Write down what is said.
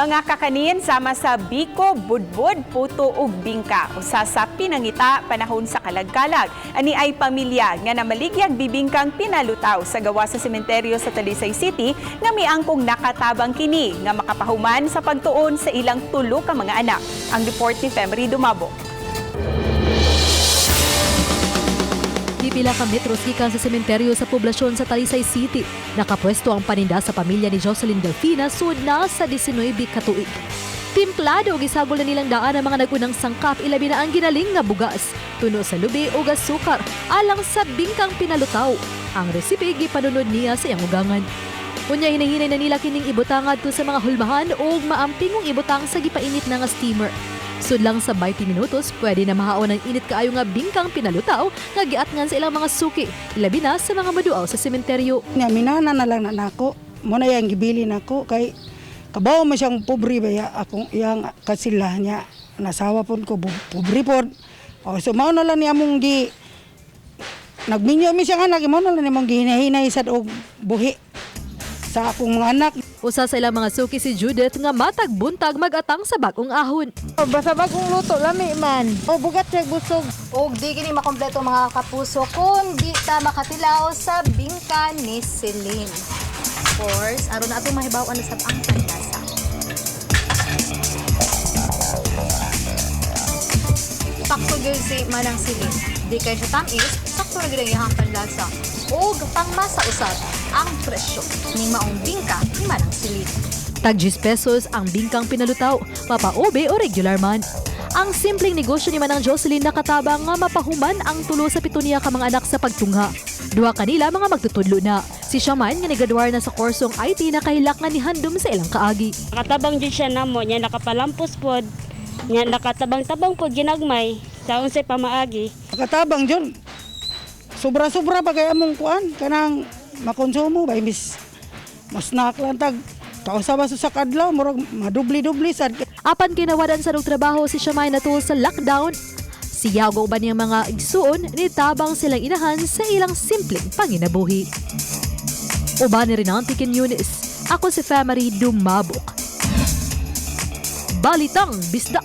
Mga kakanin sama sa biko, budbud, puto ug bingka. Usa sa pinangita panahon sa kalagkalag. Ani ay pamilya nga namaligyag bibingkang pinalutaw sa gawa sa sementeryo sa Talisay City nga miangkong nakatabang kini nga makapahuman sa pagtuon sa ilang tulo ka mga anak. Ang report ni Femery Dumabo. Pipila ka metros gikan sa sementeryo sa poblasyon sa Talisay City. Nakapwesto ang paninda sa pamilya ni Jocelyn Delfina sud na sa 19 ka tuig. Timplado og isagol na nilang daan ang mga nagunang sangkap, ilabi na ang ginaling nga bugas, tuno sa lubi ug asukar alang sa bingkang pinalutaw. Ang resipe gipanunod niya sa iyang ugangan. Unya hinahinay na nila kining ibutang adto sa mga hulmahan ug maampingong ibutang sa gipainit na nga steamer. Sudlang sa 20 minutos, pwede na mahaon ang init kaayo nga bingkang pinalutaw nga giatngan sa ilang mga suki, ilabi na sa mga maduaw sa sementeryo. Nya minana na lang na nako. Mo na yang gibili nako kay kabaw man siyang pobre ba ya akong iyang kasila niya. Nasawa pud ko pobre pod. O so mao na lang niya mong gi nagminyo mi siyang anak, mao na lang nimong gihinahinay sad og buhi sa akong mga anak. Usa sa ilang mga suki si Judith nga matag buntag mag-atang sa bagong ahon. O, basta bagong luto, lami man. O, bugat siya busog. Og di kini makompleto, mga kapuso, kung di ta makatilaw sa bingka ni Celine. Of course, aron na atong mahibaw-an na sab ang panlasa. Sakto gyud si Manang Celine. Di kay siya tamis, sakto ra gyud ang iyang panlasa. Og pangmasa usab ang presyo ning maong bingka ni Manang Celine. Tag 10 pesos ang bingkang pinalutaw, mapaobe o regular man. Ang simpleng negosyo ni Manang Jocelyn nakatabang nga mapahuman ang tulo sa pito niya ka mga anak sa pagtungha. Duha kanila mga magtutudlo na. Si Shaman nga nigraduar na sa kursong IT na kahilak nga nihandom sa ilang kaagi. Nakatabang jud siya namo nya, nakapalampos pod nya, nakatabang-tabang pod ginagmay sa unsay pamaagi. Nakatabang jud. Sobra-sobra pa kay among kuan kanang makonsumo ba imbis mas lang tag kausa ba sa kadlaw, murag madubli-dubli sad. Apan kinawadan sa rog trabaho si Shamay na sa lockdown. Siya ug uban niyang mga igsuon ni tabang silang inahan sa ilang simpleng panginabuhi. Uban ni Renante Quiñones, ako si Family Dumabok. Balitang Bisdak.